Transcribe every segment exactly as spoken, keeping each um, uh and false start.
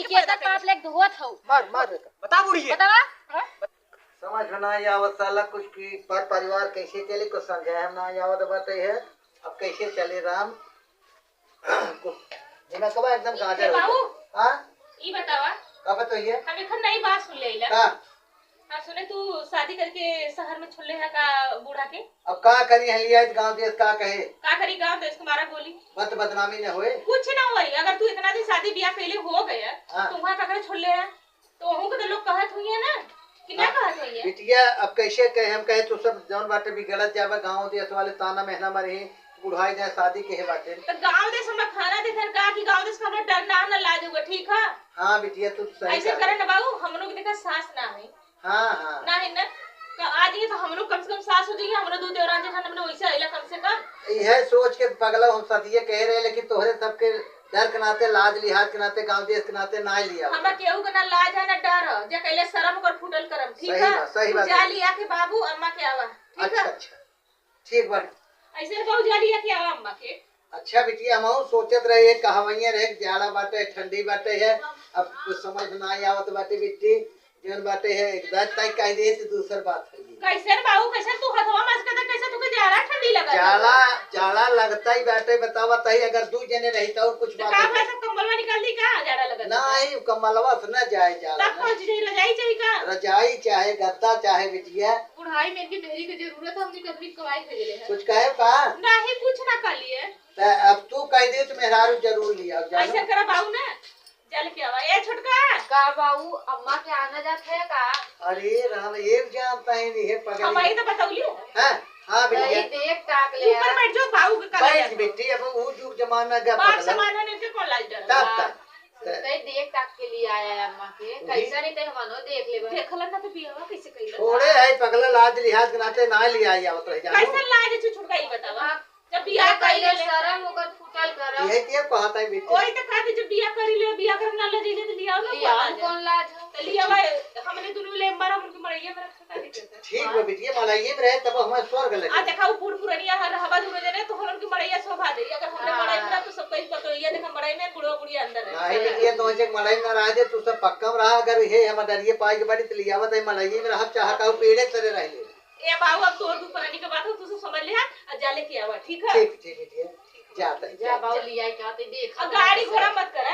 के तो पाप लेके धोवत हऊ। मार, मार बेटा। बता बुढ़िया। बतावा। हाँ? समझ में ना आवत साला कुछ कि पर परिवार कैसे चले, कुछ समझे हम ना आवत बाटे है। अब कैसे चले राम? कुछ दिमागवा एकदम ए, गाजर हो बाबू। गया। हाँ? ई बतावा। का बात होइए? हम एखन नई बात सुन ले ला। का? हाँ, सुने तू शादी करके शहर में छोड़ले है का बूढ़ा के? अब का करी है लिया गाँव देश का कहे? का करी गाँव देश के मारा गोली? मत बदनामी न होए। कुछ ना होई, अगर तू इतना दिन शादी ब्याह कैले हो गया, हाँ। तो वहाँ का करे छोड़ले है? तो वहू के तो लोग कहत हुई है ना, कि ना हाँ। कहत हुई है? बिटिया, अब कैसे कहे, हम कहे तू सब जौन बाटे बिगड़त जाबे, गाँव देश वाले ताना मेहना मारे, बुढ़ाई जाए शादी के है बाटे। तो गाँव देश हमरा खाना देते हैं का कि गाँव देश का हमरा डर ना, ना लाज होगा, ठीक है? हाँ बिटिया, तू सही ऐसे कहा। करे ना बाबू, हम लोग देखा सास ना है। हाँ, हाँ। ना है ना, तो आ जाइए तो हम लोग कम से कम सास हो जाइए, हमरा दू देवरान जेठान हमने वैसे आइला कम से कम। यह सोच के पगला हम सदिये कह रहे, लेकिन तोहरे सबके डर के नाते, लाज लिहाज के नाते, गाँव देश के नाते ना लिया। हमरा केहू के ना लाज है ना डर है, जे कैले शर्म ओकर फूटल करम, ठीक सही है? बात, सही तू बात जा है। लिया के बाबू अम्मा के आवा, ठीक अच्छा, है? अच्छा, ठीक बा। ऐसे बाबू जा लिया के आवा अम्मा के। अच्छा बिटिया, हमहू सोचत रहे, ये कहवैया रहे, जाड़ा बाटे, ठंडी बाटे है, अब कुछ समझ ना आवत बाटे बिट्टी, जौन बाटे है, एक बात तय कह दे, तो दूसर बात है ये। कैसे रे बाबू, कैसे तू हथवा मस के, कैसे तुके जाड़ा ठंडी लगा? जाड़ा, जाड़ा लगता ही बाटे, बतावा तही, अगर दू जने रही तो और कुछ तो बात का होती। भाई सब कंबलवा निकाल दी का, जाड़ा लगता? नहीं, कंबलवा से ना जाए जाड़ा तब में। कौन चीज रजाई चाहिए का? रजाई चाहे, गद्दा चाहे बिटिया। बुढ़ाई में इनकी मेहरी की जरूरत है, हमने कभी कमाई खरीदे हैं। कुछ कहे का? नहीं, कुछ ना कर लिए। त अब तू कह दे तो मेहरारू जरूर लिया, जानो? ऐसा करा बाऊ ना, जल के आवा। ए छोटका। का बाऊ, अम्मा के आना जात है का? अरे राम, एक जानता है नहीं है पगली। हम आई तो बतौलियो। हाँ, हाँ, बिटिया। तई देख ताक ले ऊपर आ। बैठ जाओ, बाऊ के काला बैठ जाता। बेटी, अब वो जुग जमाना का बाप पगला। समान है, इनके कौन लाज डर? तब हाँ। तक। तई देख ताक के लिए आया है अम्मा के। वही। कैसा नहीं तई हमनो देख लेबे। देखला ना तो बियाह कैसे कैला? छोड़े है पगला, लाज लिहाज के नाते ना लिया आवत रह जानो। कैसा लाज है छोटका, ई बतावा। हाँ। जब बियाह ये कइले पहिले ले। शरम ओकर फूटल करम। यही के कहत है बेटी। ओही त कहत है, जब बियाह करी ले, बियाह करम ना ले जइले त लियाओ ना, लियाओ, कौन लाज है? कौन लाज हो? त लियावा, हमने दुनू ले मरम उनके मड़ैया में रखा, का दिक्कत है? ठीक बा बिटिया, मड़ैया में रहे तब हमार स्वर्ग लगे। आ देखा, वो बूढ़ पुरनिया है, रहबा दुनू जने, तो हम उनके मड़ैया शोभा दे। अगर हमरे हाँ। मड़ैया में रह, तो सब कहीं पकड़िया, देखा मड़ैया में बुढ़वा बुढ़िया अंदर है। नहीं बिटिया, तो ऐसे मड़ैया में ना रह दे, तू सब पक्का में रहा, अगर ये हम डरिए पाई के बाटी, तो लियावा, तो मड़ैया में रह, चाहे कहू पेड़े तरे रह ले। ए बाबू, अब तोर दू प्राणी के बात हो, तू सब समझ लिहा, आ जा लेके आवा, ठीक है? ठीक, ठीक, ठीक है। जाता है, जा जाता है। बाबू, लिया के आते, देख, आ गाड़ी घोड़ा मत करे,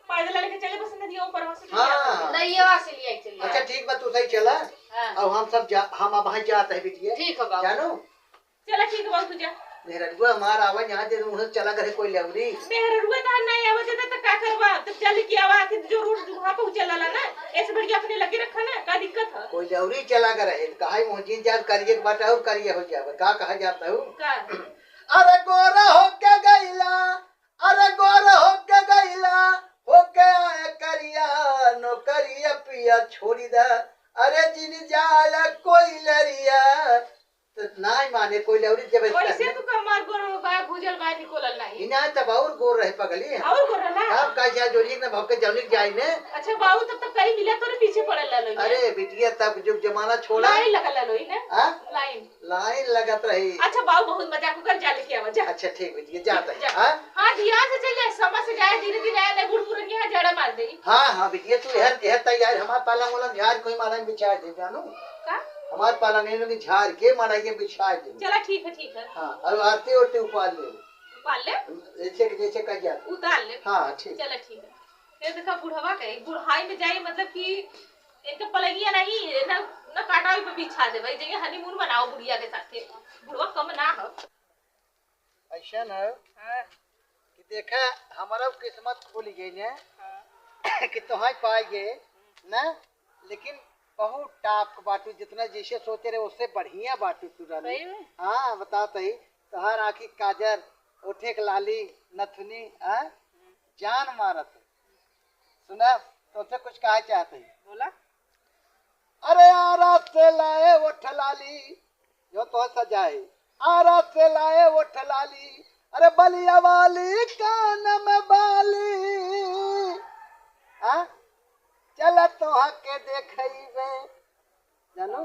पैदल लेके चले, बस नदिया ऊपर से हाँ। नदिया से लिया के चलिए। अच्छा, ठीक बा, तू सही चला। हाँ। अब हम सब जा, हम अब वहाँ जात है बिटिया। ठीक है बाबू। जानो? चला, ठीक है बाबू, तू जा। मेहररुआ हमार आवा यहाँ दे, उन्हें चला करे कोई लौरी। मेहररुआ तो नहीं आवा देता, तो का करवा? तो चल के आवा, कि जो रोड वहाँ पहुँचे लाला ना, ऐसे बढ़िया अपने लगे रखा ना, का दिक्कत है? कोई लौरी चला कर रहे, कहा ही मोहजिन जात करिए के बात और करिए हो जावे, का कहा जाता हूँ? का? अरे गोरा होके गइला, अरे गोरा होके गइला, होके आया करिया, नौकरिया पिया छोड़ी दा, अरे जिन जाया कोई लरिया, तो नाई माने कोई लौरी जब वैसे तू कमार गोर बा, भूजल बा, निकोलल नहीं। इना तब और गोर रहे पगली। और गोर रहे ना? तब का जा जोड़ी ना भौके जौनी जाई ने। अच्छा बाबू, तब तक कहीं मिला तोरे पीछे पड़ल लालो ये। अरे बिटिया, तब जुग जमाना छोड़ा। लाइन लगल लालो ही ना? हाँ? लाइन। लाइन लगत रही। अच्छा बाबू, बहुत मजाक कर, जा लेके आवा, जा। अच्छा ठीक बिटिया, जाता है। जा। हाँ? हाँ, ध्यान से चल जाए, समझ से जाए, धीरे धीरे आए, नहीं बूढ़ पुरनिया है, जड़ा मार दे। हाँ, हाँ बिटिया, तू यह, यह तैयार, हमार पालंग वालंग झाड़ कोई माला में बिछा दे, जानू? का? हमार पालंग में झाड़ के माला ये बिछा दे। चला ठीक है, ठीक है। हाँ, और आरती ओरती उपाल ले। उपाल ले? जैसे कि, जैसे कह जाए। उतार ले। हाँ, ठीक। चला ठीक है। ये देखा बुढ़वा के, बुढ़ाई में जाई मतलब कि इनके पलंगिया नहीं, ना, ना काटा पे बिछा दे भाई, जगह हनीमून मनाओ बुढ़िया के साथे। बुढ़वा कम ना हो। ऐसा ना हो हाँ। कि देखा, हमारा किस्मत खुल गई ने हाँ। कि तोहाई पाई गए ना, लेकिन बहुत टाप के बाटू, जितना जैसे सोचे रहे उससे बढ़िया बाटू तू रानी। सही में? हाँ, बता तही, तोहार आँखी काजर, ओठे के लाली, नथुनी, हाँ? जान मारत है। सुना, तुमसे कुछ कहा चाहते हैं। बोला। अरे आरा से लाए ओठ लाली, जो तो सजाए, आरा से लाए ओठ लाली, अरे बलिया वाली कान में बाली, हाँ? चल तोहा के देखइबे, जानू,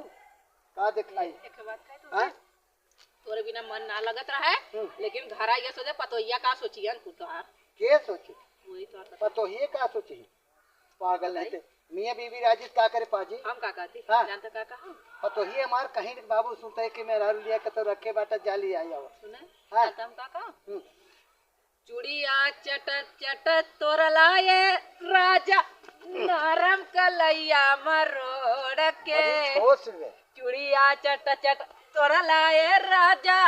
का देखलाई? एक बात कहे तू हाँ? तोरे बिना मन ना लगत रहे, हम्म। लेकिन घर आइया सोचे पतोहिया का सोचियन तू तोहार। के सोची? वही तोहार पतोहिया। पतोहिए का सोची? पागल नहीं थे। मियाँ बीबी राजी का करे पाजी? हम का कहती? हाँ। जानता का कहा? पतोहिए हमार कहीं न बाबू सुनते कि मेहरारू लिया के तो रखे बाटा, जा लिया आओ। सुने? हाँ। जानता हम का कहा? हम्म। चुड़िया चटत चटत तोरला ये राजा, नरम कलैया मरोड़ के। अरे छोस रे। चुड़िया चट चट तोरला ये राजा,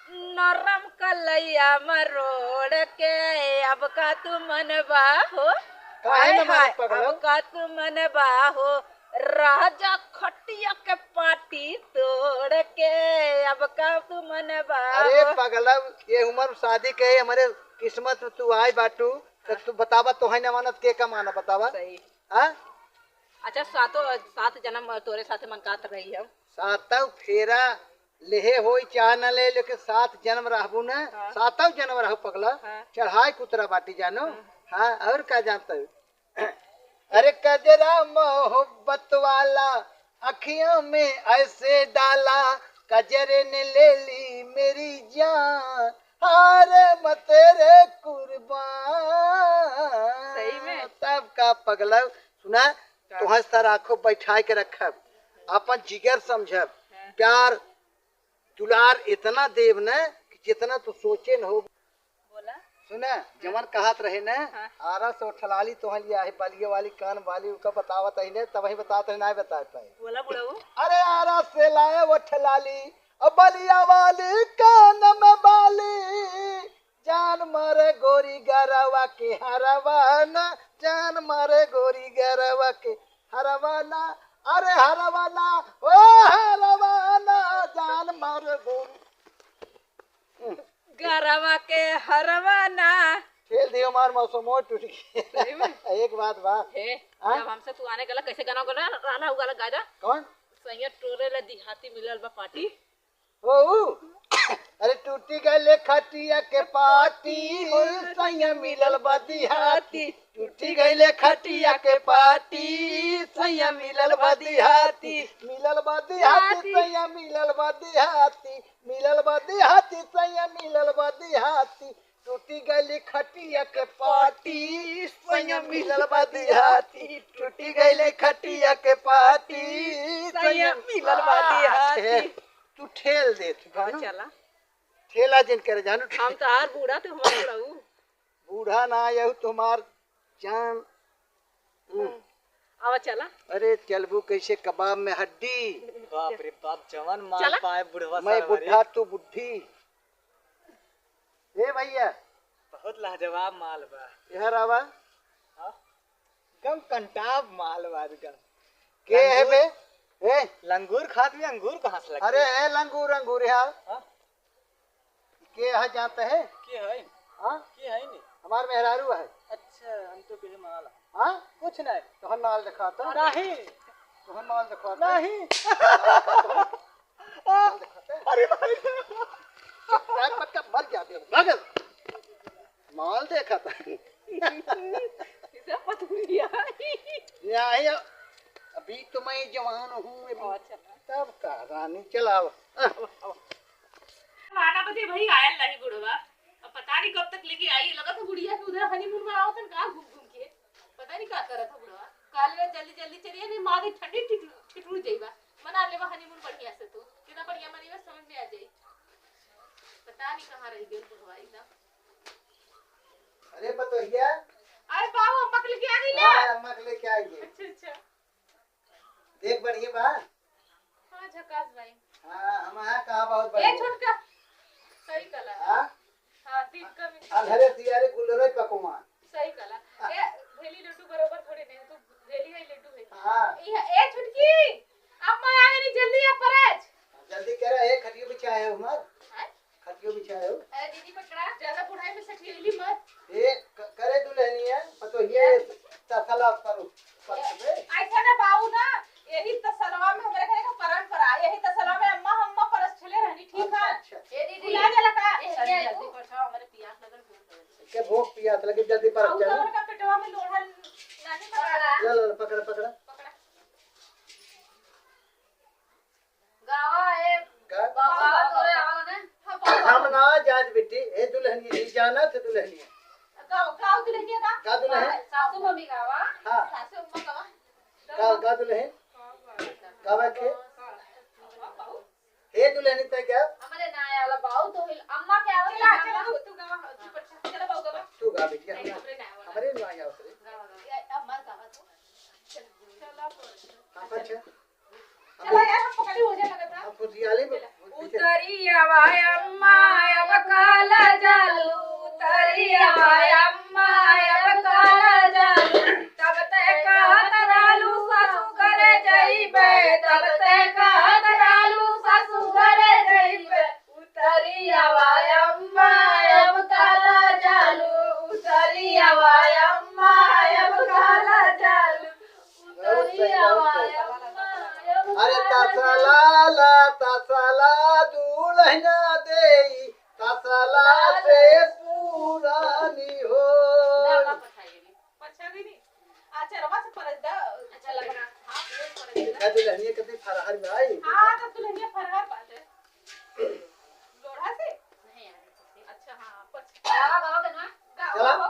नरम कलैया मरोड़ के। अब का तू मनबा हो? काहे हाय न मारे हाय, पगला? अब का तू मनबा हो? राजा खटिया के पाटी तोड़ के, अब का तू मनबा अरे हो? पगला, ये उम्र में शादी के हमारे किस्मत में तू आए बाटू, तो हाँ। तू बतावा, तो है ना मानत के का माना बतावा? सही। हाँ? अच्छा, सातों, सात जन्म तोरे साथे मन कात रही हम। सातों फेरा लेहे होई चाह न ले, लेकिन सात जन्म रहबू न, हाँ। सातों जन्म रहू पगला, हाँ। चढ़ाई कुतरा बाटी जानो। हाँ। हाँ, और का जानता हूँ? अरे कजरा मोहब्बत वाला अखियों में ऐसे डाला, कजरे ने ले ली मेरी जान, हारे मैं तेरे कुर्बान। सही में? तब का पगला, सुना, का? तोहर सर आँखों बैठाए के रखब, अपन जिगर समझब, हाँ। प्यार दुलार इतना देब न कि जितना तू सोचे न हो। बोला। सुना, हाँ। जवन कहत रहे न, हाँ। आरा से ओठलाली तोहन लिया है, बलिया वाली कान वाली, उनका बतावत है न, तब ही बतावत है, ना बता पाए। बोला बुढ़ऊ। अरे आरा से लाए ओठलाली, अब बलिया वाली कान में बाली, जान मारे गोरी गरवा के हरवाना, जान मारे गोरी गरवा के हरवाना, अरे हरवाना, ओ हरवाना, जान मारे गोरी। गरवा के हरवाना। खेल दियो मार मौसम मोर टूट गई। सही में? एक बात बा। हे, हाँ? जब हमसे तू आने गला कैसे गाना गाना रहना हुआ गाना गाजा? कौन? सैया टोरे ला दिहाती मिलल बा पार्टी। ओ, ऊ? अरे टूटी गइले खटिया के पाटी, ओ सैया मिलल बा दिहाती। टूटी गइले खटिया के पाटी, सैया मिलल बा दिहाती। मिलल बा दिहाती, सैया मिलल बा दिहाती। मिलल बा दिहाती, सैया मिलल बा दिहाती। टूटी गइली खटिया के पाटी, सैया मिलल बा दिहाती। टूटी गइली खटिया के पाटी, सैया मिलल बा दिहाती। तू ठेल दे तू, हाँ, जानू? चला। ठेला जिन करे, जानू? हम तो आर बूढ़ा, तू हमार बूढ़ा हऊ। बूढ़ा ना, यहू तुम्हार जान। हम्म। आवा चला। अरे चलबू कैसे कबाब में हड्डी? बाप रे बाप, जवन माल चला। पाए बुढ़वा मैं साहब, अरे। बुढ़ा तू बुढ़ी। ए भैया। बहुत लाजवाब माल बा। इधर आवा। हाँ? एकदम कंटाब माल बा एकदम। के है बे? ए? लंगूर खात में अंगूर कहाँ से लगता अरे है? ए लंगूर अंगूर है। हाँ? के है जानते हैं? के है? हाँ? के है नी? हमार मेहरारू है। अच्छा, हम तो कहे माल है। हाँ? कुछ नहीं। तोहर माल दिखाता। नहीं। तोहर माल दिखाता। नहीं। माल दिखाता। अरे भाई। चुप रह, पक्का मर जाते हो। भागल। माल देखा था। इसे पतुरिया। नहीं, अभी तो मैं जवान हूँ, अभी। अच्छा। तब का रानी चलाओ। बारह बजे भाई आयल रही बुढ़वा। अब पता नहीं कब तक लेके आई। लगा था बुढ़िया के उधर हनीमून मनावत हन का घूम घूम के। पता नहीं का करत है बुढ़वा। काले जल्दी जल्दी चलिए, नहीं मारे ठंडी ठिठुर, ठिठुर जाइबा। मना लेवा हनीमून बढ़िया से तू। कितना बढ़िया मनीबा समझ में आ जाई। पता नहीं कहाँ रह गई बुढ़वा एकदम। अरे पतोहिया। अरे बाबू, अम्मा के लेके आ गई ले। हाँ, अम्मा के लेके आ गई। अच्छा, अच्छा। देख बढ़िया बा। हाँ, झकास भाई। हाँ, हम यहाँ कहाँ बहुत ए, बढ़िया। छोटका। सही कला। हाँ? हाँ, दिन का भी। अंधरे तियारे कुलरे पकवान। सही कला। ए, भेली लड्डू बरोबर थोड़े नहीं, तू भेली है, लड्डू है। हाँ। ए, ए, छोटकी, अम्मा आ गई, जल्दी आ, परज। जल्दी करा, ए, खटियो बिछाए हो हमार। हाँ? खटियो बिछाए हो। अरे दीदी पकड़ा, ज्यादा बुढ़ाई में सठियली मत। ए, क-, करे दुल्हनिया, पतोहिया, हैं? तसला पर, पर ए, बे। ऐसा ना बाऊ ना, यही तसलवा में हमारे घर का परंपरा, यही तसलवा में अम्मा, अम्मा परस छले रहनी, ठीक अच्छा, है? अच्छा। ए दीदी, भुला जाला का? ए, जल्दी, जल्दी बैठाओ, हमारे पियास लगल, भूख लगल। के भूख पियास लगे, जल्दी पर आऊ चलो। तो उनका पेटवा में लोढ़ा नहीं पकड़ा। लो, लो, लो, पकड़, पकड़। पकड़ा। गावा, ए, का? बाबा, तोरे आवा ने। हाँ, बाबा। हम ना जात बेटी, ए दुल्हनिया, ई जाना तो दुल्हनिया। गाओ, गाओ दुल्हनिया का। का दुल्हन? सासू मम्मी गावा। हाँ। सासू दुल्हन, गावा के? हे दुल्हनी, तै क्या? हमरे ना आवे वाला, बाऊ तो हिल, अम्मा के आवे वाला, चला, अम्मा। चला, तू, तू गावा, तू प्रसाद, चला बाऊ गावा। तू गा बिटिया, नहीं, हमरे ना आवे वाला। हमरे ना आवे रे। गावा, गावा। ये अम्मा गावा तू। चला, चला, पर। हाँ, अच्छा। चला यार, हम पकड़ी हो जाए लगा था। हम फुसियाली में चला। उतरी आवा अम्मा, अब काला जालू, उतरी आवा अम्मा, अब काला जालू। तब ते कहत रहलू सासू घरे जइबे, तब ते कहत रहलू सासू घरे जइबे। उतरी आवा अम्मा, अब काला जालू, उतरी आवा अम्मा, अब काला जालू, उतरी आवा अम्मा, अब अरे काला जालू। तसला ला, तसला दुल्हना देई, तसला से पुरानी हो। ना, ना, पछा गई नहीं। पछा गई नहीं। अचरवा से परस दा। अच्छा, लगा। हाँ, वो परस दा। देखा दुल्हनिया कितनी फरहर में आई। हाँ, तो दुल्हनिया फरहर बात है। लोढ़ा से? नहीं, यार। अच्छा, हाँ, पछ- गावा, गावा, गावा। गावा, चला। गावा।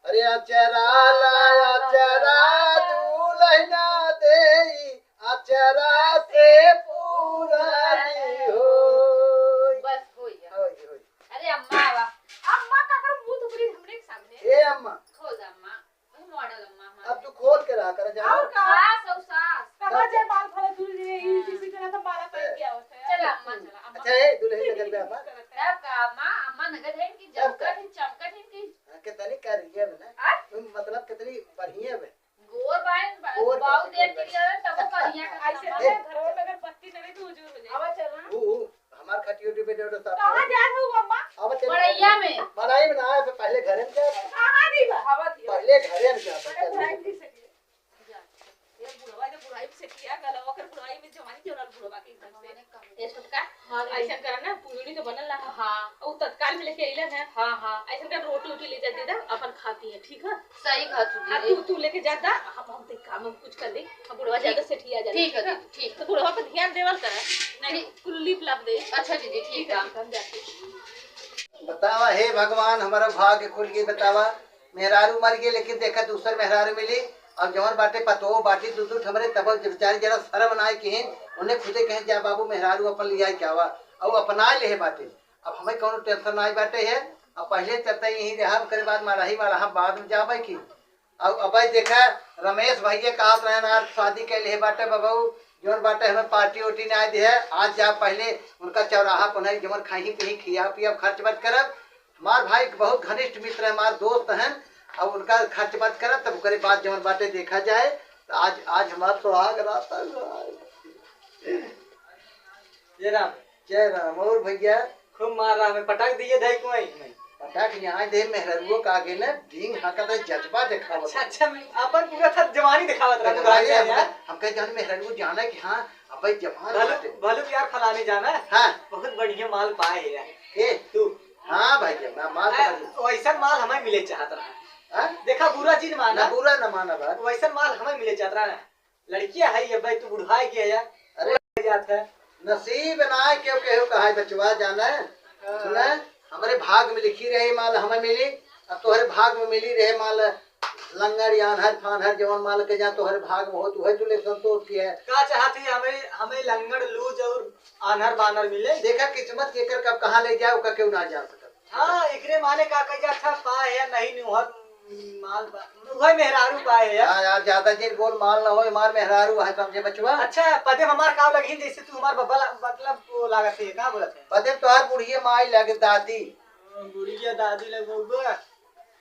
अरे अचरा ला, अचरा दुल्हना देई, अचरा से पुरानी होई। बस, होई गया। होई, होई। अरे अम्मा, आवा। अम्मा का कर मुंह दुबरी हमरे के सामने। ए अम्मा। खोल दे अम्मा। वही मॉडल अम्मा हमारे। अब तू खोल के रहा कर, जाओ। और का? सास और सास। कहाँ जाए माल भला दूर रे, हाँ। इसी तरह तो माला पहन के आवत है। चला अम्मा, चला अम्मा। अच्छा, ए, दुल्हन नगद में अम्मा। तब का अम्मा, अम्मा नगद है इनकी, तब का? जमकट है, चमकट है इनकी। हाँ, कितनी करिया बे ना। आ? तुम मतलब कितनी बढ़िया बे। गोर बाइन, बा-, गोर बाऊ बाइन, देख के गोर लिया, तब वो बढ़िया का ऐसे अम्मा। ए। घरों में अगर बत्ती न रही तो उजूर हो जाए। आवा चल ना। वो, वो, हमार खटियो डिब्बे डोडो साफ कहाँ करो। जाए हो अम्मा? आवा चल। मड़ैया में। मड़ाई में ना आए, तो पहले घरे में जाए। कहाँ दी बा? आवा दी। पहले घरे में जाए, अरे चल। भाई की सही। ये बुढ़वा, ये बुढ़ाई में से किया गला, ओकर बुढ़ाई में जवानी के वाला बुढ़वा के एकदम से। ए छोटका, हाँ, दीदी। ऐसा करा ना, पूड़ी तो बनल ना। हाँ। उ तत्काल में लेके अइलन है। हाँ, हाँ। ऐसा कर रोटी उटी ले जा दीदा, अपन खाती है, ठीक है? सही कहत हूँ आ, दीदी। तू, तू लेके जा दा, हम, हम देख काम हम कुछ कर दे, हम बुढ़वा ठीक। ज्यादा सेठिया जाए, ठीक है ठीक है? दीदी, ठीक। तो बुढ़वा पे ध्यान देवल कर, नहीं ठीक। कुल लिप लाप दे। अच्छा दीदी, ठीक ठीक है, है। ठीक है, हम जाते हैं। बतावा, हे भगवान, हमारा भाग्य खुल गई, बतावा। मेहरारू मर गई, लेकिन देखा दूसर मेहरारू मिली। अब जवन बाटे पतोह बाटी दू दू ठमरे, तब जब बेचारी जरा शर्म ना आई किहिन, उन्हें खुदे कहे, "जा बाबू, मेहरारू अपन लिया के आवा।" अब अपना लेहे बाटे, अब हमें कौनो tension ना आई बाटे है। अब पहले चलते यहीं रहा, ओकरे बाद मड़ाही मड़ाहा बाद में जाबे की। अब अबे देखा, रमेश भैया कहत रहन, आज शादी के लिए बाटे बबू, जौन बाटे हमें party ओटी ना दे है। आज जा पहले उनका चौराहा पर नहीं, जवन खाई पी खिया पिया, खर्च बर्च करब। हमार भाई बहुत घनिष्ठ मित्र है, हमार दोस्त हैं, अब उनका खर्च बर्च करब, तब ओकरे बाद जवन बाटे देखा जाए। तो आज, आज हमार सुहाग रात है। जय राम। जय राम। और भैया? खूब मार रहा, हमें पटक दिए धाई कुआई में। पटक यहाँ दे, मेहररुओ का आगे ना डींग हाकत है, जज्बा दिखावत अच्छा, है। अच्छा, मैं अपन पूरा था जवानी दिखावत रहा, अरे दुकान भाई, से हम, यार। हम कहे जाने मेहररुओ जाना है कि हाँ, अबे जवान भलू, बाटे। भलू यार फलाने जाना है। हाँ। बहुत बढ़िया माल पाए है यार। ए? तू। हाँ भाई, मैं माल आ, पकड़ लूँ। वैसन माल हमें मिले चाहत रहा। हाँ? देखा, बुरा चीज माना। ना, बुरा ना माना बात। वैसन माल हमें मिले चाहत रहा। लड़किया है ये भाई, तू बुढ़ा गया यार। अरे बुढ़ा जात है। नसीब ना केहू केहू कहा बचवा जाना है। हाँ। सुना, हमरे भाग में लिखी रही माल हमें मिली, अब तोहरे भाग में मिली रहे माल लंगड़ या आन्हर फान्हर जवन माल के जा तोहरे भाग में होत उहे तू ले संतोष की है। का चाहत ही हमें, हमें लंगड़ लूज और आन्हर बानर मिले? देखा किस्मत केकर कब कहाँ ले जाए ओका केहू ना जान सकत। हाँ, एकरे माने का कह जात था, पाए है नहीं नुहर माल बा-, उहे मेहरारू पाए है। हाँ यार, ज्यादा जिन बोल, माल ना होए, मार मेहरारू है, समझे बचवा? अच्छा, पदे में हमार का लगी, जैसे तू हमार बब्बा ला-, मतलब वो लागत है, का बोलत है? पदे में तोहार बुढ़िया माई लगे, दादी। हाँ, बुढ़िया दादी लगे बउआ।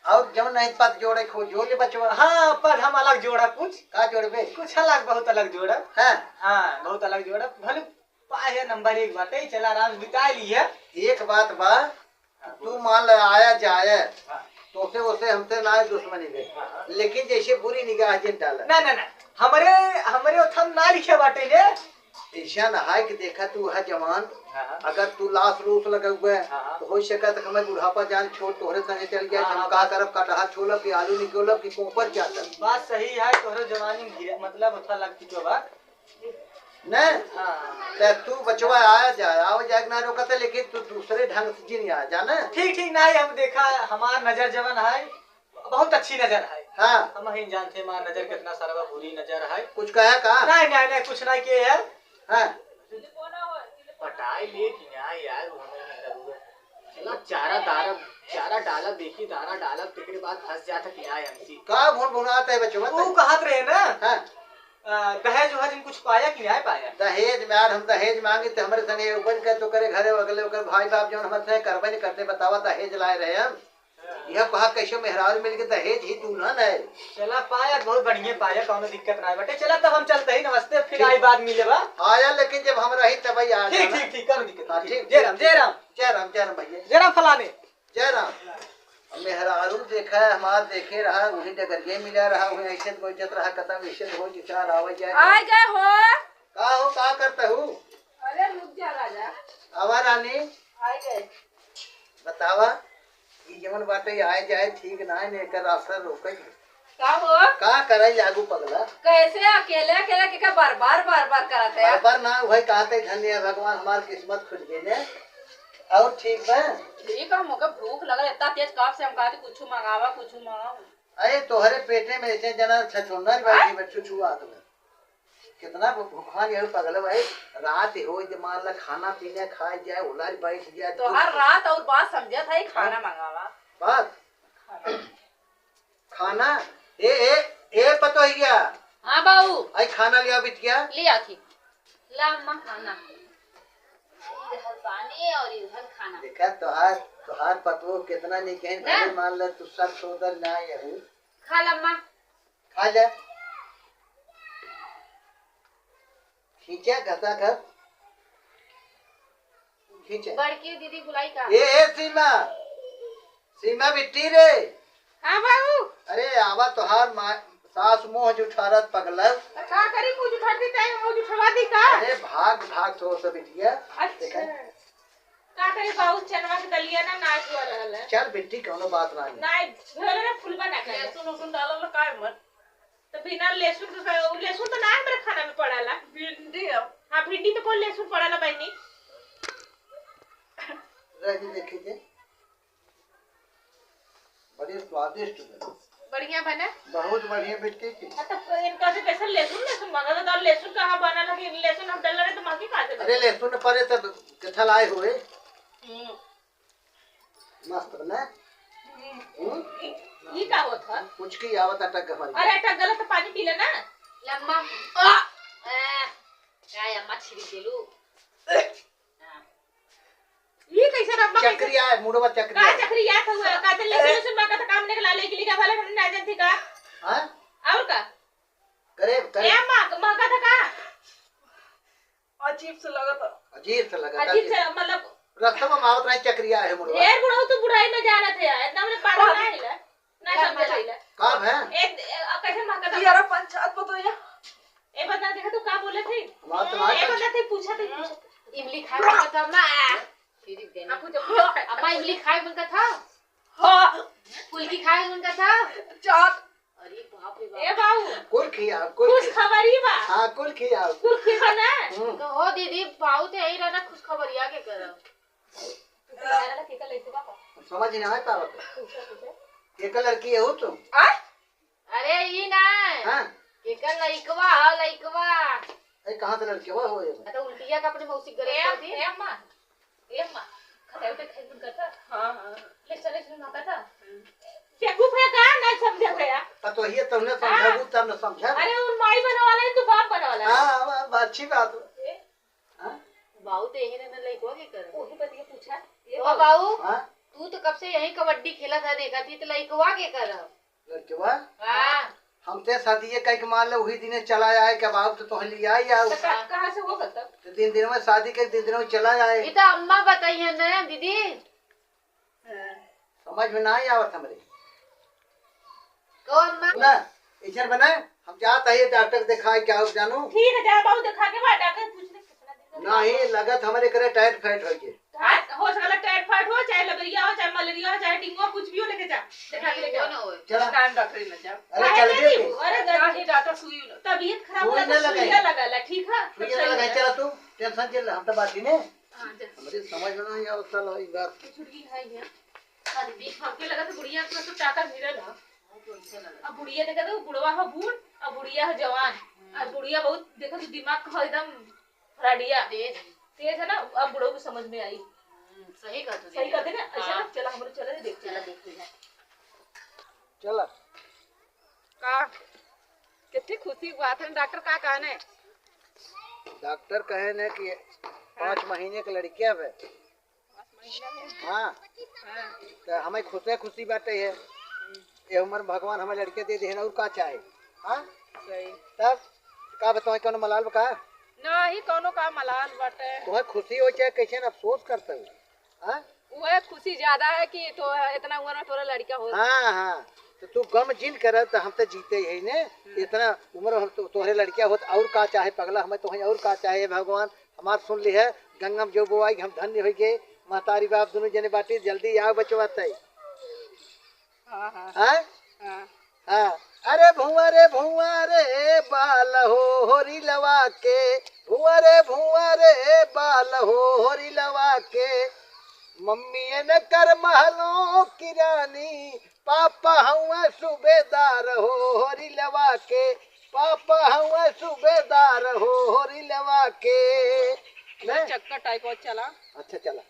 और जौन नहीं पद जोड़े, खो जोड़ ले बचवा। हाँ, पद हम अलग जोड़ा कुछ। का जोड़बे? कुछ अलग, बहुत अलग जोड़ा। हाँ। हाँ, बहुत अलग जोड़ा। भले पाए है नंबर एक बाटे, चला आराम से बिता ली है। एक बात बा, हाँ, तू बोल। मान ले आया जाए, हाँ। तो उसे, उसे हमसे ना दुश्मनी दे, हाँ, हाँ। लेकिन जैसे बुरी निगाह जिन डाला। ना, ना, ना, हमरे, हमरे उथम ना लिखे बाटे ने। ऐसा ना है कि देखा तू है जवान, हाँ, हाँ। अगर तू लाश रूस लगे हुए, हाँ, हाँ। तो हो सके तो हमें बुढ़ापा जान छोड़ तोहरे संगे चल गया, हाँ, हम हाँ, का बात करब, कटहा छोलब कि आलू निकोलब कि कोपर चाटब। बात सही है, तोहरे जवानी में गिरा, मतलब उथा लग चुका बा। नहीं? हाँ। ते तू बचवा आया जाए, आवे जाए के ना रोकत है, लेकिन तू दूसरे ढंग से जिन आ, जाने? ठीक, ठीक, नहीं, हम देखा, हमार नजर जवन है, बहुत अच्छी नजर है। हाँ। हम ही जानते, हमार नजर कितना सरवा बुरी नजर है। कुछ कहा का? नहीं, नहीं, नहीं, कुछ नहीं किए यार। हाँ। पटाई ले कि ना यार, वो हमें नहीं जरूरत। चला चारा डालब, चारा डालब, देखी दाना डालब, तेकरे बाद फंस जाता कि ना हमसी। का भुनभुनात है बचवा वो तू? कहत रहे ना। हाँ। आ, दहेज वहेज कुछ पाया कि नहीं पाया? दहेज में यार, हम दहेज मांगी तो हमारे संगे उपज कर तो करे घरे अगले ओकर भाई बाप जौन हमारे संगे करबे नहीं करते, बतावा दहेज लाए रहे हम। यह कहा कैसे मेहरारू मिल के दहेज ही दुल्हन है। चला पाया, बहुत बढ़िया पाया, कौनो दिक्कत ना बाटे। चला तब हम चलते ही, नमस्ते, फिर ठीक। आई बाद मिले बा। आया, लेकिन जब हम रही तब ही आ ठीक, जाना। ठीक, ठीक, कौनो दिक्कत हाँ, नहीं। ठीक, जय राम, ठीक। जय राम। जय राम, जय राम भैया। जय राम फलाने। जय राम। अब मेहरारू देखा है, हमार देखे रहा, वही डगरिये मिला रहा, वही ऐसे तो कोई जत रहा, कतम ऐसे तो हो, जितना आवे जाए। आ गए हो। का हो, का करता हूँ? अरे रुक जा राजा। आवा रानी। आ गए। बतावा, ई जवन बाटे आए जाए ठीक ना है, ने एकर असर रोके के। का हो? का करे लागू पगला? कैसे अकेले अकेले के का बार बार बार बार करत है? बार बार ना, वही कहते धन्य है भगवान, हमार किस्मत खुल गई ने। और ठीक बा? ठीक है, हमके भूख लगल, इतना तेज कब से हम कहते कुछ मंगावा, कुछ मंगावा। अरे तोहरे पेटे में ऐसे जना छछोनर बैठी बा, छुछुआत में। कितना भू-, भूखान यही पगल भाई, रात हो जे मान ला खाना पीना खाए जाए, उलर बैठ जाए, तोहार रात और बात समझत है, खाना हाँ? मंगावा। बात? खाना। खाना? ए, ए, ए पतोहिया। हाँ बाऊ। आई खाना लिया बिटिया। लिया थी। ला अम्मा खाना। इधर पानी और इधर खाना। देखा तोहार, तोहार पतोह कितना नहीं कहे, ना। भले मान ला तू सब सोदर ना यही। खा ला अम्मा। खा ले। खींचा घसा घस। खींचा। बड़की दीदी बुलाई का? ए, ए, सीमा। सीमा बिट्टी रे। हाँ बाबू। अरे आवा तोहार माँ, सास मुँह जुठारत पगलल। तो का करी, मुँह जुठार दी, तय मुँह जुठवा दी का? अरे भाग, भाग तो से बिटिया। अच्छा। देखा। का करी बाबू, चनवा के दलिया ना नाच हुआ रहल है। चल बिट्टी, कौनो बात ना है। ना, झोले में फुलवा ना करे। लहसुन उसुन डालल का है मत? तो बिना लहसुन के खाए, उ लहसुन तो ना हमरे खाना में पड़ाला। भिंडी है। हाँ, भिंडी तो कौन लहसुन पड़ाला बहनी? रह के देखी के। बड़ी स्वादिष्ट बने। बढ़िया बने? बहुत बढ़िया बेटी की। हाँ, तो इनका से कैसे लहसुन, लहसुन मांगा था, तो लहसुन कहाँ बना लगे? लहसुन हम डाल रहे तो मांगी कहाँ से? अरे लहसुन परे तब कथा लाए हुए। हम्म। मस्त बने। हम्म। हम्म? ई, ई का होत ह? कुछ की आवत अटक गहरी। अरे अटक गलत तो पानी पी ले ना। लम्मा। आ! ए, का अम्मा छिड़क देलू? ई कैसे रब्बा कैसे? चक्रिया है, मुड़वा चक्रिया का है। चक्रिया था हुआ? का ते लेके सुन बाका तो काम निकला लेके लिखा वाला हमने ना जानती का? हाँ? और का? करे, करे। ए माँ, माँ का था का? अजीब से लगत। अजीब से लगत, अजीब अजीब। से, मतलब रास्ता में आवत रही चक्रिया है मुड़वा। ढेर बुढ़ऊ तू बुढ़ाई में जानत है यार, इतना हमने पागल ना हिला, ना समझ हिला। का है? ए, ए, अब कैसे माँ का था? यार पंचायत को तो या। ए बता, देखा तू का बोले थे? बात ना ए कर। बता थे, पूछा थे, पूछा थे। इमली खाए मन का था ना? फिर गई। आपको जब अम्मा इमली खाए मन का था? हाँ। फुल्की खाए मन का था? चाट। अरे बाप रे बाप। ए बाऊ। कुल खिया, कुल खुश खिया। खबरी बा। हाँ, कुल खिया। कुल खिया ना? हम्म। कहो दीदी, बाऊ ते यही रहना, खुश खबरिया के करब। तू कह रहा था, केकर लड़की बा? समझ नहीं आ पावत। पूछा, पूछा। केकर लड़की है हो तुम? आ? अरे ई ना। हाँ। केकर लइकवा ह, लइकवा। अरे कहाँ से लड़के हुआ हो ये? आ तो उल्टिया का अपने मौसी गरज ए, कर दी। ए अम्मा, ए अम्मा, खटाई पे खाई मन करता। हाँ, हाँ। ले चले सुन माता था। हम्म। बेवकूफ है का, नहीं समझे थे यार। पतोहिए तब ने समझाबू, हाँ। तब ने समझा। अरे उन माई बने वाला है, तू बाप बने वाला है। हाँ, अब, अब अच्छी बात है। ए? हाँ? बाऊ तो यही रहने लइकवा के कर। वही बतिया पूछा। ए ओ बाऊ। बाऊ, हाँ? तू तो कब से यही कबड्डी खेला था, देखा थी, तो लइकवा के कर? लड़कवा? हाँ। हमसे शादी ये कह के मान ले, वही दिने चला आए, के बाबू तो तोहे लिया ही आओ। तो का-, कहाँ से होगा तब? तो दिन दिन में शादी के दिन दिन में चला आए। ये तो अम्मा बताई है ना दीदी। हाँ। समझ में ना ही आवत हमरे। को अम्मा? ना, इधर बना, हम जात है डॉक्टर दिखाए, क्या हो जानू? ठीक है, जा बाबू दिखा के बा, डॉक्टर पूछ ले कितना दिन का नहीं, लगत हमरे करे टाइट फाइट हो गए। हाँ, हो सकला टाइफाइड हो, चाहे लबेरिया हो, चाहे मलेरिया हो, चाहे डेंगू हो, कुछ भी हो, लेके जा, दिखा के लेके आओ। चला। नाम डॉक्टर ही ना जाओ। अरे काहे चल नहीं बे। रे? अरे काहे गलती। डॉक्टर सुई न-, तबियत खराब सुई होला ना तो लगाई। सुइया लगाला, ठीक है? सुइया ना लगाई, चला तू, टेंशन चल, हम तो बात ही ने। हाँ, जा। हमरे समझ में नहीं आवत साला ई बात। छुटकी खाई है। अरे बीच हमके लगा तो बुढ़िया के तो टाका भिड़ल है। अब बुढ़िया देखा तो बुढ़वा है बूढ़, अब बुढ़िया है जवान। अब बुढ़िया बहुत देखा तो दिमाग का एकदम फराडिया। तेज। तेज है ना, अब बुढ़ऊ को समझ में आई। हम्म, सही कहत हो सही दीदी। कहते ना, ऐसा हाँ। ना, चला हम लोग चले देख चला चला। देख लिया। चला। का? कितनी खुशी हुआ था, डॉक्टर का कहने? डॉक्टर कहे ने कि पाँच हाँ। महीने के लड़किया बे। पाँच महीना में? हाँ। हाँ। तो हमें खुशे खुशी बाटे है। हम्म। ये उम्र में भगवान हमें लड़के दे दे और का चाहे? हाँ? सही। तब का बताओ, कौनो मलाल बा का? नहीं, कौनो का मलाल बाटे। तुम्हें खुशी हो चाहे कैसे न अफसोस करते हो? हाँ? वह खुशी ज्यादा है कि तो इतना उम्र में तोरा लड़का हो। हाँ, हाँ। तो तू गम जिन कर, तो हम तो जीते ही ने। हम्म। इतना उम्र हम तो, तोहरे लड़किया होत, और का चाहे पगला, हमें तो है और का चाहे भगवान? हमार सुन ली है, गंगा में जो बोआई, हम धन्य हो गए। महतारी बाप दोनों जने बाटी, जल्दी आओ बचवा तई। हाँ, हाँ। हाँ? हाँ। हाँ। अरे भुआ रे भुआ रे बाल हो होरी लवा के, भुआ रे भुआ रे बाल हो होरी लवा के, मम्मी न कर महलों की रानी, पापा हउए सूबेदार हो होरी लवा के, पापा हउए सूबेदार हो होरी लवा के। मैं ने? चक्कर टाइप और चला। अच्छा चला,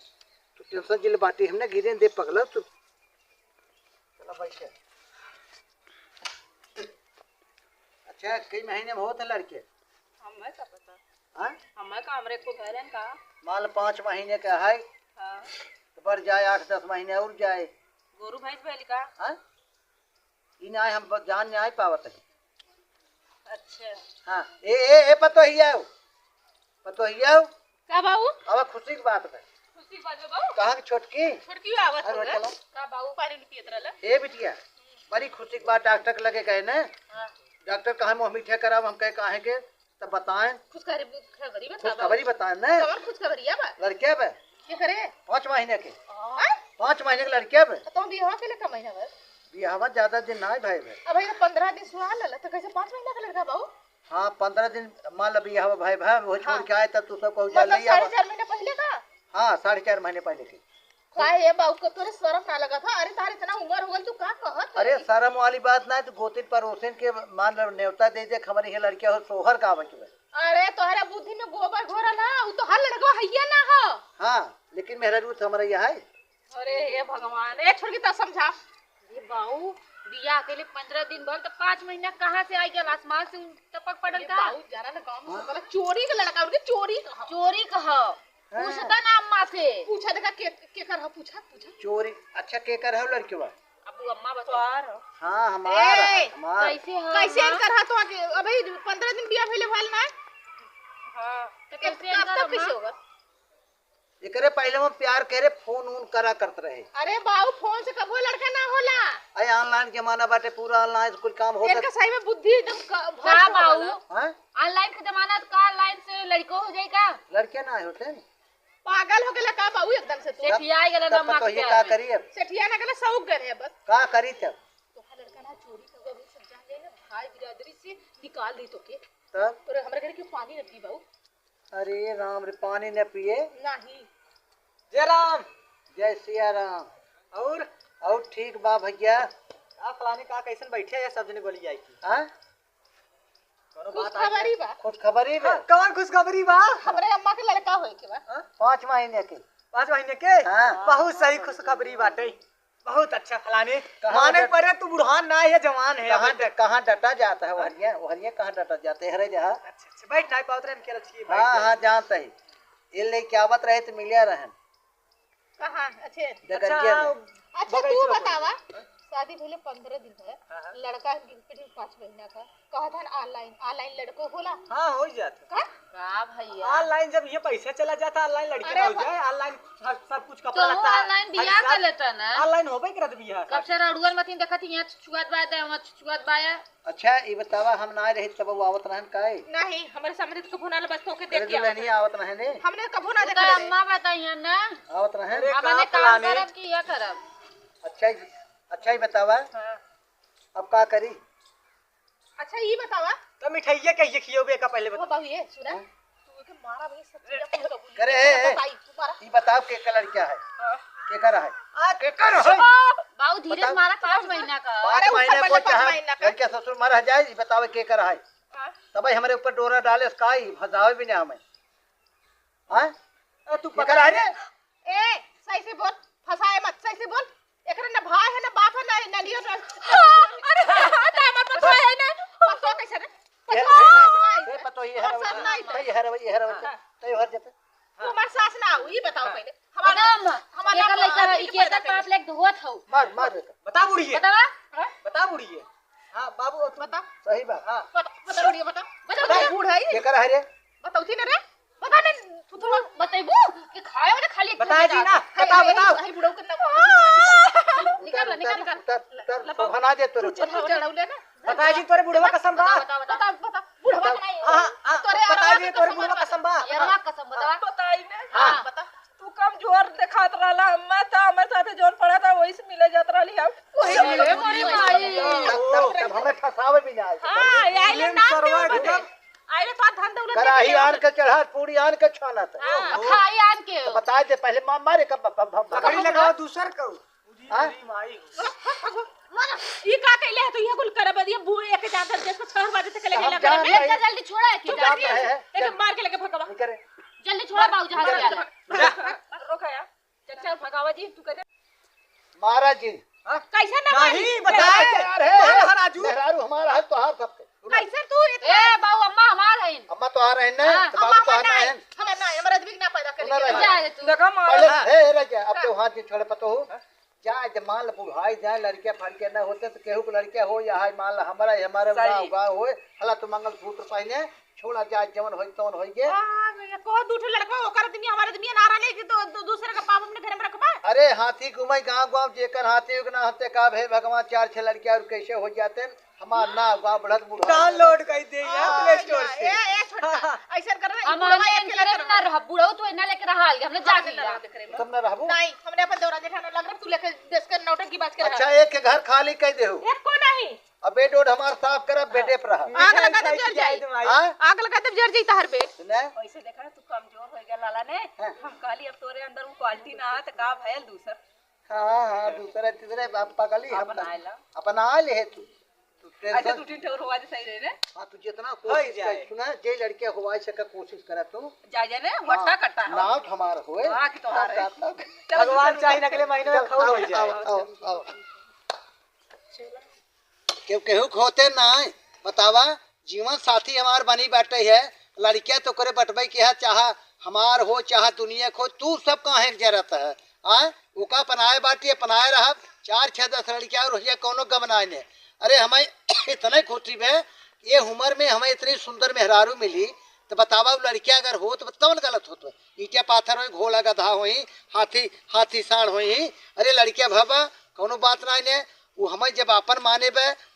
तू टेंशन जिल बाटी, हमने गिरे दे पगला तू। चला बैठे। अच्छा, कई महीने में होत है लड़के? हमें का पता। हाँ? हमें का, हमरे को घर है का? माल पाँच महीने का है। हाँ। तो बढ़ जाए आठ दस महीने और जाए। गोरू भैंस भैली का? हाँ? ई ना हम ब-, जान नहीं पावत है। अच्छा। हाँ, ए, ए, ए, पतोहिया हो। पतोहिया हो। का बाबू? अब खुशी की बात है। खुशी की बात है बाबू। कहाँ की छोटकी? छोटकी आवत अरे, है। चलो। का बाबू पानी नहीं पियत रहला? ए बिटिया, बड़ी खुशी की बात, डॉक्टर के लगे गए ने। हाँ। डॉक्टर कहा मुँह मीठे कराब, हम कहे काहे के, तब बताएं। खुशखबरी, खबरी बता खुशखबरी बाबू। बताएं ने। कौन खुशखबरिया बा? लड़के बे। के करे? पाँच महीने के। हाँ? पाँच महीने के लड़के बे। तो बियाह के लिए का महीना भर? बियाहवा ज्यादा दिन ना है भाई बे। अब ये पन्द्रह दिन सुहा लला, तो कैसे पाँच महीना का लड़का बाबू? हाँ, पन्द्रह दिन, मान लो बियाह भाई बे, वो छोड़ हाँ। के आए तब तू सब कहू जा मतलब ले आवा। साढ़े चार महीने पहले का? हाँ, साढ़े चार महीने पहले के। का हे बाबू, को तोरे शर्म ना लगा था? अरे तार इतना उम्र हो गल, तू का कहत अरे है? शर्म वाली बात ना है, तू गोतिन पड़ोसिन के मान लो नेवता दे दे, हमारी ये लड़किया हो सोहर का आवे के बा। अरे तोहरा बुद्धि में गोबर घोरल है, उ तो हर लड़कवा हइये ना हो। हाँ, लेकिन मेहरारू तो हमारा यह है। अरे हे भगवान, ए छोड़ के तब समझा। ये बाऊ, बियाह के लिए पन्द्रह दिन भर तो पाँच महीना कहाँ से आई गल? आसमान से टपक पड़ल ये का? बाऊ, जाना ना गाँव में हाँ। सब बोला, चोरी का लड़का, उनके चोरी का। चोरी का हो। हाँ। पूछता ना अम्मा से। पूछा देखा के, के कर हो, पूछा, पूछा। चोरी, अच्छा के कर हो लड़कवा? अब वो अम्मा बता। तोहार हो। हाँ, हमार ए, है, हमार। कैसे हो कैसे अम्मा? इनकर हाथ आगे? अबे पन्द्रह दिन बियाह भइले भल ना। हाँ, तो कैसे कब इनकर तक कैसे अम्मा? होगा? एकरे पहले में प्यार करे, फोन उन करा करत रहे। अरे बाऊ, फोन से कबो लड़का ना होला। अरे online जमाना बाटे, पूरा online से कुल काम होता। इनका सही में बुद्धि एकदम क-, भ्रष्ट का हो बाऊ? गल। हाँ? Online के जमाना तो का online से लड़को हो जाए का? लड़के ना होते हैं। पागल हो गया का बाऊ एकदम से तू? सेठिया गला तब ना मार पतोहिए के का आवे। करी अब? सेठिया ना गला, सऊक गए है बस। का करी तब? तोहार लड़का ना चोरी कर गया, सब जान जाए ना, भाई बिरादरी से निकाल दी तो के। तब? तोरे हमरे घर के पानी न पी बाऊ। अरे राम रे, पानी न पिए। नहीं। जय राम। जय सिया राम। और? और ठीक बा भैया। का फलानी का कैसन बैठे है सब जने गोली जाए की? हाँ? कोनो बात आई खुशखबरी क्या? बा। खुशखबरी बा। हाँ, कौन खुशखबरी बा? हमरे अम्मा के लड़का होए के बा। हाँ? पाँच महीने के। पाँच महीने के? हाँ। बहुत सही खुशखबरी बाटे। बहुत अच्छा फलानी। कहाँ माने डट- परे तू बुढ़ान ना है, जवान है कहाँ अभी तक। ड-, कहाँ डटा जाता है हाँ? ओहरिया, ओहरिया कहाँ डटा जाता है? हरे जहाँ। अच्छा, अच्छा, बैठ ना पावत रहन के रखिए, बैठ हाँ, जाए। हाँ, जानते ही। ये लेके आवत रहे तो मिलिया रहन। कहाँ? अच्छे। डगरिया अच्छा, में। अच्छा, बगैचा तू में। बतावा, शादी भइले पन्द्रह दिन है, हाँ, हाँ। लड़का गिफ्ट भी पाँच महीना का, कहत हन online, online लड़को होला? हाँ, हो जात है। का? का भैया? Online जब ये पैसा चला जाता, online लड़के अरे ना हो बा- जाए, online सब, सब कुछ कपड़ा तोहू लगता है। Online बियाह अरे कर सब लेता ना। Online होबे करत बियाह। कब से रड़ुअन मतीन देखत ही, यहाँ छुआत बा, दे, वहाँ छुआत बा या। अच्छा, ई बतावा, हम ना रही तब वो आवत रहन काहे? नहीं, हमरे सामने तो कभू ना, बस तोके देख अरे के आवत दुल्हनिया रहे। आवत रहे ने? हमने कभू ना ओकर देखा रहे। अम्मा बताई है ना। आवत रहे? अरे अब का मने काम फलाने? करब कि या करब? अच्छा, ई, अच्छा, ई बतावा, हाँ। अब का करी? अच्छा, ई बतावा। तो मिठाइया कहिए खियोबे का पहले ओ बता। बाबू, ये सुना, हाँ? तू के मारा भाई, सच्ची या कुछ कबूल करे नहीं। है। बताई, तू मारा। ई बताओ के कलर क्या है? हाँ। केकर है? आ, केकर है? बाबू, धीरे से बताओ। मारा, पाँच महीना का। पाँच अरे, ऊपर महीने वाले को पाँच चाहे महीना का। लड़के ससुर मर जाए, ई बतावे केकर है? हाँ। तब हमरे ऊपर डोरा डाले, का ई फंसावे भी ना हमें। हाँ? ए, तू केकर पकड़ है ले। रे? ए, सही से बोल, फंसाए मत, सही से बोल। एकरे ना भाई है, ना बाप है, ना ननिया, ना अरे, तो हमार पतोह है ना। पतोह कैसे रे? ये पतोह है, सास नहीं। ये हरवा, ये हरवा, हाँ। तै हर जते। तू हमार सास ना हो, ये बताओ हाँ। पहले। हमार, बताओ अम्मा, हमार केकर लइका है, ई केकर पाप लेके धोवत हौ? मार, मार बेटा। बता बुढ़िए। बतावा। हाँ? बता बुढ़िए। हाँ, बाबू, तू बता। सही बात। हाँ। बता, बता बुढ़िए, बता। बता, बता। बूढ़ है। केकर है रे? बताओ थी ना रे। बता ना, तू तो बतेबू कि खाए वाला खाली एक बता जी ना, है, बता, है, बता। है, बुढ़ऊ के ना। निकाल, निकाल, निकाल। उतर, उतर, उतर, शोभा ना दे तोरे। तू चढ़, चढ़, उले ना। बता जी, तोरे बुढ़वा कसम बा। बता, बता, बता। बता, बता, बुढ़वा के नहीं। हाँ, हाँ, तोरे बता अरवा जी, के तोरे कसम बुढ़वा बता। कसम बा। अरवा कसम बता। हाँ। बताई ना। हाँ। बता। तू कमजोर देखात रहला, अम्मा, त हमरे साथे जौन पड़ा था, वही से मिले जात रहली हम। वही से मिले, मोरी माई। तब, तब, तब हमें फंसावे भी ना आए। हाँ, ये, ये फिल्म ना सरवा क्यों एकदम बने? आइले तो धन दौलत कराही लेके आन के चढ़ा, पूरी आन के छानत। हाँ, खाई आन के। तो बता दे पहले, मार, मारे कब, ब-, ब-, ब-, लकड़ी लगाओ दूसर का। हाँ? ई का कैले है तो ये कुल करब, ये बू-, एक जान दे, इसको छह बजे तक लेके हम लगा जान रहे। रहे हैं। जल्दी छोड़ा है कि तू जान जान रहे हैं। एक मार के लेके भगवा। नहीं करे। जल्दी छोड़ा बाबू, जहां से आला। रोका यार। चल, चल, भगावा जी, तू कह दे। महाराज जी। हाँ? कैसे ना नहीं, मारी? बताए। यार, हे, कौन हे, है राजू? मेहरारू हमारा है, तोहार सबके। कैसे तू इतना ए, बाबू, अम्मा हमार है। अम्मा तोहार है ना, हाँ। तो बाबू अम्मा तोहार ना हमार है। नहीं, हमार ना है, हमार आदमी के ना पैदा करेंगे। सुना राजू। जाए तू। देखो, माँ। पहले, हाँ। हे, हे, राजा, अब हाँ। तो हाथ जी छोड़े पतो हो। हाँ। जा, जब मान लो बुढ़ाई जाए, लड़के फड़के ना होते तो केहू के लड़के हो, या है, मान लो, हमारा, हमारे सही। गाँव, गाँव होए, हला तो मंगलसूत्र पहने, छोड़ा जाए, जवन होई तवन होई गे। आ, ये कहो दू ठो लड़का, ओकर आदमी, हमार आदमी ना रहले कि दो, दो, दूसरे का पाप अपने घर में रखबा? अरे हाथी घूमे गाँव गाँव, जेकर हाथी उगना हते का भे भगवान, चार छह लड़कियाँ और कैसे हो जाते हैं? हमार ना गाँव बढ़त बुढ़ा download कर दे यहाँ आ, Play Store से। ए, ए, छोटका, ऐसा कर रहा है, हमार बुढ़वा में अकेला अंतरे में करवा। ना रह, बुढ़ऊ तो इतना लेके रहा, हमने जाके ना रहा। तुम ना रहबो? नहीं, हमने अपन दौरा जेठाना लग रहा, तू लेके देश के नौटंकी बाज के रहा। अच्छा, एक के घर खाली कह देहु। एक को नहीं। अब बेड ओड हमार साफ कर, अब बेडे पर रहा। आग लगा दे, जल जाई। हाँ? आग लगा दे, जर जाई तहर बेड। सुने? वैसे देखा ना, तू कमजोर हो गया लाला ने। हाँ। हम कहली अब तोरे अंदर वो quality ना है, तो का भयल दूसर? हाँ, हाँ, दूसरे, तीसरे, अब पगली हम अपना आइला। अपना आइले है तू। तू अच्छा, tension दू तीन ठो और हुआ दे सही रहे रे। हाँ, तू जितना कोशिश कर, सुना, जे लड़के हुआ सके कोशिश करे तू। जा, जा ने, हाँ, वट्टा कट्टा हो। नाव हमार होए। हाँ, कि तोहार है। तब, तब, तब। चल, भगवान चल, चाहे चल। अगले महीने में चल, खौल हो जाए। आओ, आओ, आओ। केहू, केहू के होते नाहीं, बतावा, जीवन साथी हमार बनी बाटे है, लड़किया तो करे बटबई के है, चाहे हमार हो, चाहे दुनिया के हो, तू सब काहे के जरूरत है, आय? ओका अपनाए बाटी, अपनाए रहब, चार, छह, दस लड़किया और होइया, कौनो गम नाहीं ने। अरे, हमें इतने खुशी बे, ये उम्र में हमें इतनी सुंदर मेहरारू मिली, तो बतावा, वो लड़किया अगर होत, तो तवन गलत होत बे। ईंटिया पाथर होई, घोड़ा गधा होई, हाथी, हाथी साँड़ होई, अरे, लड़किया भवा, कौनो बात नाहीं ने, वो हमें जब आपन माने बे,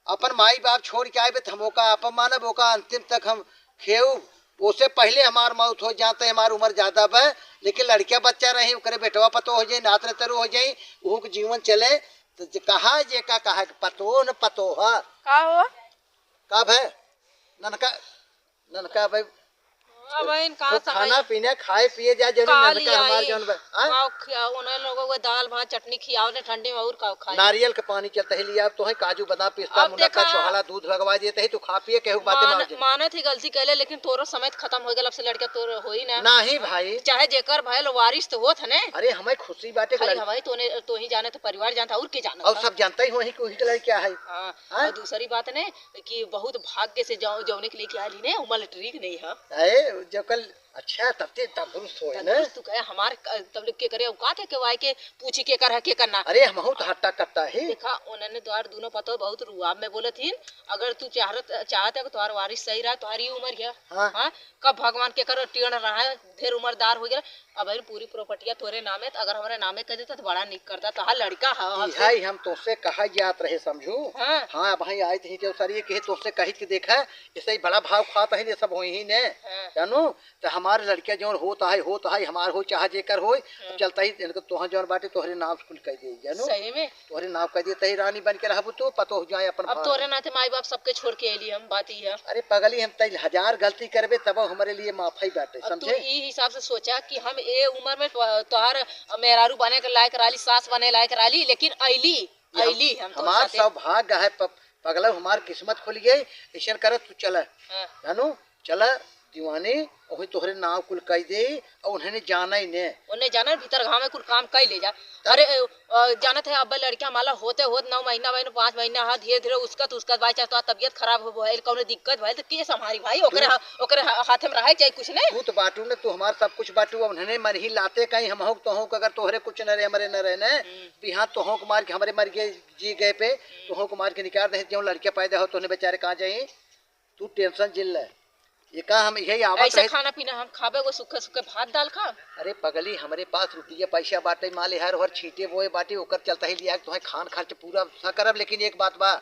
अपन माई बाप छोड़ के आए बे, त हम ओका आपन मानब, ओका अंतिम तक हम खेउब। ओसे पहिले हमार मौत हो जात, हमार उमर ज्यादा बा, लेकिन लड़किया बच्चा रही, ओकरे बेटवा पतोह हो जाई, नात नतरू हो जाई, उहू के जीवन चले। त जे कहा, जे का कहा के पतोह न पतोह। का हो? का भे? ननका ननका भाई, अब इन का खूब खाना पीना, खाए पिए जा, जरूर का ननका हमार लियाई? जौन बा, हाँ? का खियाओ? उन्हें लोगों को दाल भात चटनी खियाओ ने ठंडी में, और का खाई? नारियल के पानी चलता ही लिया, अब तो है काजू बादाम पिस्ता अब मुनक्का देखा, छोहाड़ा दूध लगवा देते ही, तू खा पिए, केहू बातें मान-, ना हो जाए। मानत ही गलती कैले, लेकिन तोरो समय खत्म हो गया, अब से लड़का तोर होई ना। नहीं भाई। चाहे जेकर भयल वारिस तो होत है ने। अरे हमें खुशी बाटे कि खाली लड़- हमारी तो ने, तो ही जानत, परिवार जानता, और के जानत और है? सब जानता ही हो ही कि वही के लड़का है। हाँ, हाँ? और दूसरी बात ने, कि बहुत भाग्य से जौ-, जौने के लेके आली ने, उ मल ठीक नहीं है। अरे, जो कल अच्छा तब ते तंदुरुस्त होए ना। तंदुरुस्त तू कहे, हमार क-, तब लोग के करे औकात है, के वाई के पूछी के कर है, के करना। अरे, हमहू तो हट्टा कट्टा ही। देखा, उन्होंने द्वार दोनों पतो बहुत रुआब में बोलत हिन, अगर तू चाहत, चाहत है कि तुम्हार वारिस सही रहा, तुम्हारी उम्र है। हाँ। हाँ, कब भगवान के करो टेढ़ रहा है, ढेर उम्रदार हो गया, अब इन पूरी प्रॉपर्टिया तोरे नामे, त अगर हमरे नामे कर देता त बड़ा निक करता, तोहार लड़का ह, ई हमसे। हाय, हम तोसे कहा जात रहे, समझू? हाँ। हाँ, अब हाय आए थे, जो सर ये कहे तोसे कहित के देखा, ऐसे ही बड़ा भाव खात है, ये सब होई ही ने, हाँ। जानू? त हम हमार लड़किया जौन होत है, होत है, हमार हो चाहे जेकर होय, अब हम्म। चलता ही इनका तोहर जौन बाटे तोहरे नाम से कुल कह दे, जानू? सही में? तोहरे नाम कह दे, तही रानी बन के रहबू तू, पतोह जाए अपन अब भाई। तोहरे नाते माई बाप सबके छोड़ के अइली हम, बात ई है। अरे पगली, हम तई हजार गलती करबे तब हमरे लिए माफ ही बाटे, अब तू समझे? ई हिसाब से सोचा कि हम ए उम्र में तो-, तोहार मेहरारू बने के लायक रहली, सास बने लायक रहली, लेकिन अइली, ये हम, अइली हम तोहरे हमार साथे। सौभाग्य है प-, पगला, हमार किस्मत खुल गई, ऐसन कर तू चल, हाँ। जानू? चला दीवानी, वही तोहरे नाव कुल कह दे, और उन्हें जाना ही ने। उन्हें जाना, भीतर गाँव में कुल काम कह ले जा। तब? अरे, अ, अ, जानत है, अब लड़का माला होते होत नौ महीना बहन, पाँच महीना हा, धीरे धीरे उसकत उसकत भाई, चाहे तो तबियत खराब हो भइल, कौनो दिक्कत भइल, तो के संभारी भाई? ओकरे तू हा-, ओकरे हा-, हाथे में रहे चाहे कुछ नहीं। तू तो बाटू ने, तू हमार सब कुछ बाटू, अब उन्हें मन ही लाते कहीं हम हो तो हो, अगर तोहरे कुछ न रहे, हमरे न रहे ने, हम्म। बिहान तो हो मार के हमरे मर गए, जी गए पे, हम्म। तो हो मार के निकाल दे, जो लड़के पैदा हो तो उन्हें बेचारे कहाँ जाए? तू tension जिन ले, ये का हम यही आवत ऐसे रहे। खाना पीना हम खाबे, वो सूखे सूखे भात दाल खा। अरे पगली, हमरे पास रुपया पैसा बाटे, माले हर हर छींटे बोए बाटे, ओकर चलता ही लिया के तोहे खान खर्च पूरा सा करब, लेकिन एक बात बा,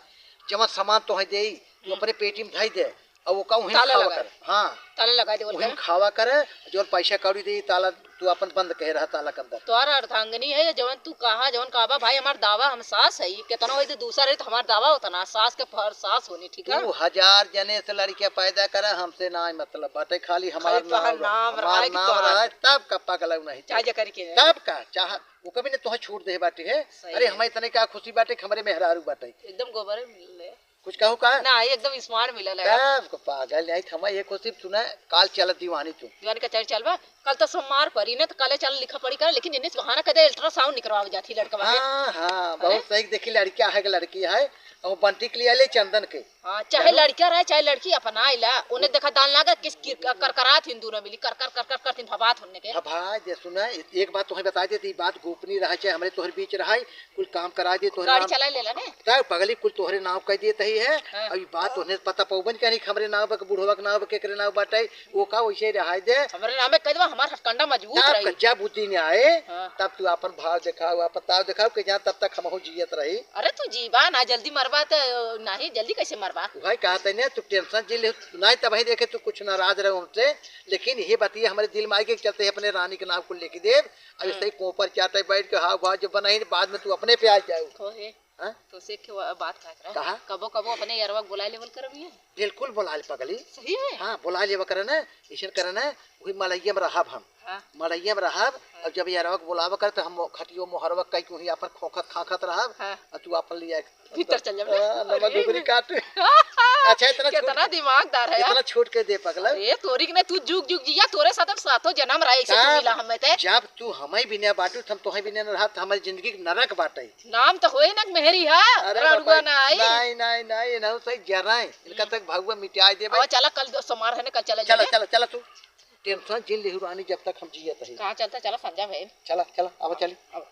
जवन सामान तोहे देई, तू हम्म। अपने पेटी में धई दे, और ओका वहीं ताला खावा लगा कर। दे। हाँ। ताला लगा दे, बोल वहीं कर। खावा कर, जवन पैसा कौड़ी देई, ताला तू अपन बंद कहे रहा ताला के अंदर। तोहर अर्धांगिनी है, जवन तू कहा, जवन कहबा, भाई, हमार दावा, हम सास है, केतना होई तो दूसरा रही, तो हमार दावा उतना, सास के फर सास होनी, ठीक है? तू हजार जने से लड़के पैदा करे, हमसे ना मतलब बाटे, खाली हमार खाली तोहार नाम, नाम हमार रहा कि नाम तोहार रहा, तब का पगलऊ नहीं चाहे चाहिए। जे करी के तब का चाह, वो कभी ने तोहे छूट दे बाटे है। सही अरे, है। हमें इतने का खुशी बाटे कि हमरे मेहरारू बाटे। एकदम गोबर में मिल ले। कुछ कहू का? ना, एकदम smart मिलल है। तब को पागल, नहीं थमा, ये को सिर्फ सुना, काल चल दीवानी तू। दीवानी का चल, चल बा, कल तो सोमवार परी ना, तो कल चल लिखा पढ़ी कर, लेकिन इन्हें बहाना कर दे, ultrasound निकरवावे जाती लड़का बाटे। हाँ, हाँ, अरे? बहुत सही, देखी लड़किया है कि लड़की है, और बंटी के लिए ले चंदन के। हाँ, चाहे जानू? लड़का रहे, चाहे लड़की अपना आइला, उन्हें देखा दान लागा, किस किर-, कर-, करकरात हिंदू ना मिली, कर, कर, कर, कर, कर, तीन भबात होने के। अब हाँ, जे सुना, एक बात तुम्हें बता देती, बात गोपनीय रहा, चाहे हमरे तोहरे बीच रहा, कुल काम करा दे तोहरे गाड़ी नाम। चला लेला ने? तब पगली कुल तोहरे नाम कह देत ही है। हाँ। अब ई बात तोहने पता पउबन के नहीं, हमरे नाम बा के बुढ़वा के नाम बा, केकरे नाम बाटे, वो का वैसे ही रहाई दे। हमरे नाम में कह देबा, हमार हथकंडा मजबूत तब रही। जब उ दिन आए, हाँ। तब तू अपन भाव देखाओ, अपन ताव देखाओ कि जहाँ तब तक हमहू जियत रही। अरे तू जीबा ना, जल्दी मरबा त नहीं, जल्दी कैसे मरबा? भाई कहते ने, तू tension जी ले, नहीं तब ही देखे तू कुछ नाराज रहे हमसे, लेकिन ये बतिया हमरे दिल में आई के चलते ही अपने रानी के नाम को लेके देब। अब हम्म। ऐसे ही कोपर चाटे बैठ के हाव भाव जो बनाई, बाद में तू अपने पे आ जाओ। कहो हे, हाँ? तो से के वा-, बात कहत रहा। कहा? कबो कबो अपने यरवा के बुला लेवल करब ये। बिल्कुल बुला ले पगली। सही में? हाँ, बुला लेवा करे ना, ऐसे करे ना, वही मड़ैया में रहब हम। हाँ। मड़ैया में रहब, हाँ। अब जब यरवा के बुलावा करे तो हम खटियो मोहरवा कई के वहीं अपन खोखत खाखत रहब, हाँ। और तू अपन लिया भीतर चल जाबे। हाँ, नमक अरे। घुघरी काट। अच्छा, इतना छोट कितना के, दिमागदार है यार। इतना छोट के दे पगला। अरे, तोरी के ना, तू जुग जुग जिया, तोरे साथ हम सातों जन्म रहे, ऐसे तू तब मिला हमें ते। जब तू हमें भी ना बाटू, हम तोहे भी ना रहत, हमारी जिंदगी के नरक बाटे। नाम तो होए ना मेहरी है, अरे रड़ुआ बाबा, ना आई। नहीं, नहीं, नहीं, इन्हों से जरा है। इनका हम्म। तक भगवा मिटाई देबे। अब चला, कल दो सोमवार है ना, कल चला चला, जाए। चला, चला तू। tension जिन लेहू रानी, जब तक हम जियत रही। कहाँ चलता? चला, संजा भाई। चला, चला, अब चली। अब।